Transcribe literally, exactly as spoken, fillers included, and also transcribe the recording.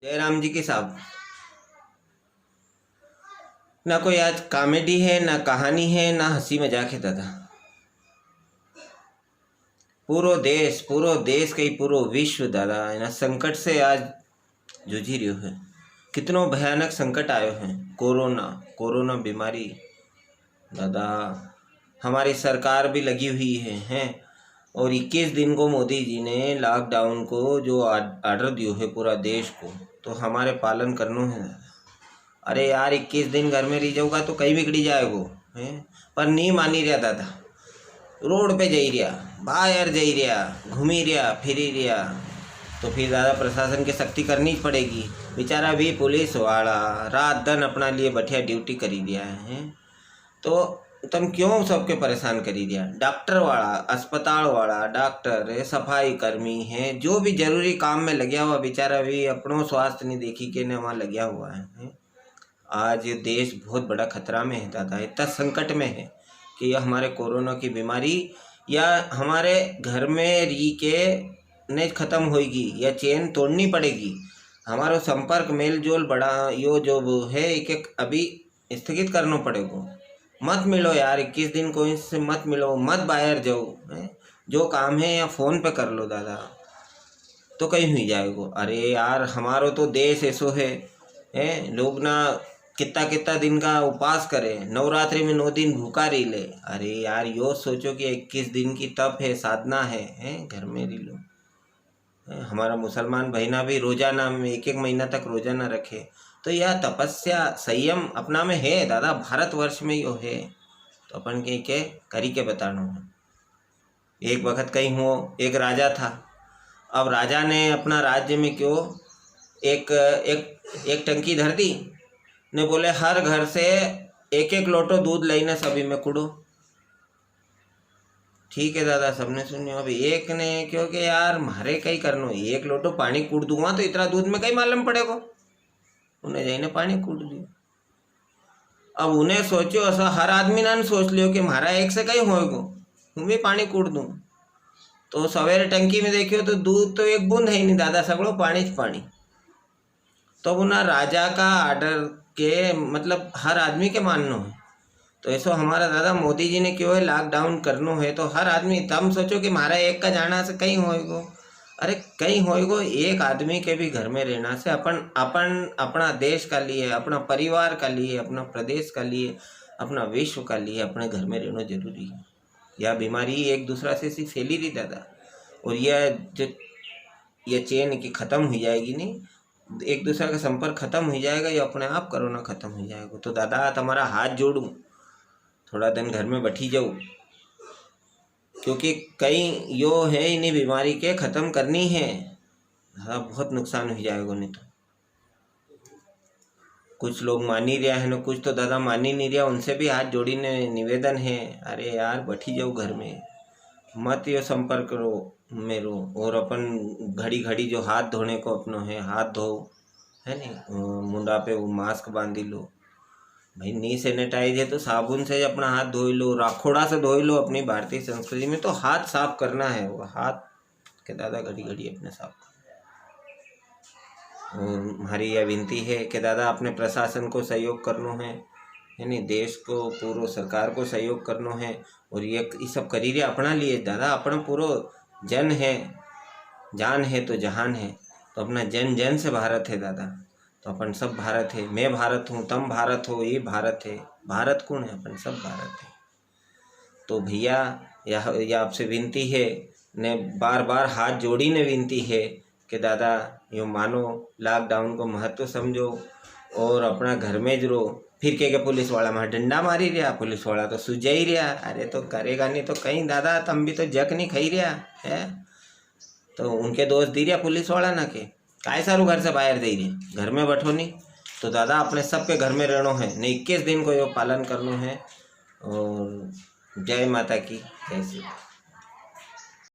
जयराम जी के साहब, ना कोई आज comedy है, ना कहानी है, ना हंसी मजाक है दादा। पूरो देश, पूरो देश कई पूरो विश्व दादा इना संकट से आज जूझी रह्यो है। कितनो भयानक संकट आयो है, कोरोना, कोरोना बीमारी। दादा, हमारी सरकार भी लगी हुई है, हैं? और इक्कीस दिन को मोदी जी ने lockdown को जो आ-, order दियो है पूरा देश को, तो हमारे पालन करनो है दादा। अरे यार, इक्कीस दिन घर में रही जाऊंगा तो कई बिगड़ी जाएगो, हैं? पर नी मानी रिया दादा, रोड पे जाई रिया, बाहर जाई रिया, घूमी रिया, फिरी रिया, तो फिर दादा प्रशासन की सख्ती करनी ज पड़ेगी। बेचारा भी पुलिस वाला रात दिन अपना लिए बढ़िया duty करी रिया है, हैं? तो तम क्यों सबके परेशान करी दिया? डॉक्टर वाला, अस्पताल वाला, डॉक्टर है, सफाई कर्मी है, जो भी जरूरी काम में लग्या हुआ बेचारा भी अपनो स्वास्थ्य नहीं देखी के ने वहाँ लग्या हुआ है, हैं? आज ये देश बहुत बड़ा खतरा में है दादा, इतना संकट में है कि ये हमारे कोरोना की बीमारी या हमारे घर में री के नहीं खत्म होएगी या चेन तोड़नी पड़ेगी। हमारो संपर्क, मेल जोल बड़ा यो जो वो है, एक एक अभी स्थगित करनो पड़ेगो। मत मिलो यार, इक्कीस दिन कोई से मत मिलो, मत बाहर जाओ, हैं? जो काम है या फोन पे कर लो दादा, तो कई हुई जाएगो। अरे यार, हमारो तो देश ऐसो है, हैं? लोग ना कितना कितना दिन का उपास करे, नवरात्रि में नौ दिन भूखा रही ले। अरे यार, यो सोचो कि इक्कीस दिन की तप है, साधना है, हैं? घर में रही लो। हमारा मुसलमान भाई ना भी रोजा ना में एक एक महीना तक रोजा ना रखे। तो यह तपस्या, संयम अपना में है दादा, भारतवर्ष में यो है। तो अपन के, के करी के बतानो है। एक वक्त कई हुओ, एक राजा था। अब राजा ने अपना राज्य में क्यों एक, एक, एक टंकी धर दी ने बोले, "हर घर से एक एक लोटो दूध लेने सभी में कुड़ो।" ठीक है दादा, सबने सुनियो। अब एक ने क्यों कि यार, म्हारे कई करनो, एक लोटो पानी कूड़ दूंगा तो इतना दूध में कई मालूम पड़ेगो। उन्हें जाइने पानी कूड़ दियो। अब उन्हें सोचो, ऐसा हर आदमी ने सोच लियो कि म्हारा एक से कई होएगो, हूँ भी पानी कूड़ दूँ। तो सवेरे टंकी में देखियो तो दूध तो एक बूंद है ही नहीं दादा, सगळो पानी ज पानी। तो वो ना राजा का order के, मतलब, हर आदमी के माननो है। तो ऐसो हमारा दादा मोदी जी ने क्यों है, lockdown करनो है, तो हर आदमी, तम सोचो कि म्हारा एक का जाना से कई होएगो। अरे, कई होएगो, एक आदमी के भी घर में रहना से अपन, अपन अपना देश का लिए, अपना परिवार का लिए, अपना प्रदेश का लिए, अपना विश्व का लिए अपने घर में रहना जरूरी है। या बीमारी एक दूसरा से सी फैली रही दादा, और या जो, या चेन की खत्म हुई जाएगी नी, एक दूसरा का संपर्क खत्म हुई जाएगा, या अपने आप कोरोना खत्म हुई जाएगा। तो दादा, तमारा हाथ जोड़ूं, थोड़ा दिन घर में बैठी जाओ, क्योंकि कई यो है, इन्हीं बीमारी के खत्म करनी है। हाँ, बहुत नुकसान हुई जाएगा नहीं तो। कुछ लोग मानी रिया है ना, कुछ तो दादा मानी नहीं रिया, उनसे भी हाथ जोड़ी ने निवेदन है, अरे यार, बैठी जाओ घर में, मत यो संपर्क रो मेरो। और अपन घड़ी घड़ी जो हाथ धोने को अपनो है, हाथ धो, है नी, अ, मुंडा पे वो mask बांधी लो भाई, नी sanitize है तो साबुन से अपना हाथ धोई लो, राखोड़ा से धोई लो। अपनी भारतीय संस्कृति में तो हाथ साफ करना है, वो हाथ के दादा घड़ी घड़ी अपने साफ करना। और हमारी यह विनती है कि दादा, अपने प्रशासन को सहयोग करनो है, यानी देश को, पूरो सरकार को सहयोग करनो है। और ये, ये सब करी रहे अपना लिए दादा, अपना पूरो जन है, जान है तो जहान है। तो अपना जन जन से भारत है दादा, तो अपन सब भारत है। मैं भारत हूँ, तम भारत हो, ये भारत है। भारत कौन है? अपन सब भारत है। तो भैया, यह, यह आपसे विनती है, ने बार बार हाथ जोड़ी ने विनती है कि दादा, यो मानो, lockdown को महत्व समझो और अपना घर में ज रो। फिर के, के पुलिस वाला म्हारे डंडा मारी रिया, पुलिस वाला तो सुजाई रिया। अरे, तो करेगा नहीं तो कई दादा, तम भी तो जक नहीं खाई रिया है, तो उनके दोष दी रिया पुलिस वाला ना के। काय सारू घर से बाहर दे रहे, घर में बैठो नहीं। तो दादा, अपने सबके घर में रहनो है, ने इक्कीस दिन को यो पालन करनो है। और जय माता की, जय श्री राम।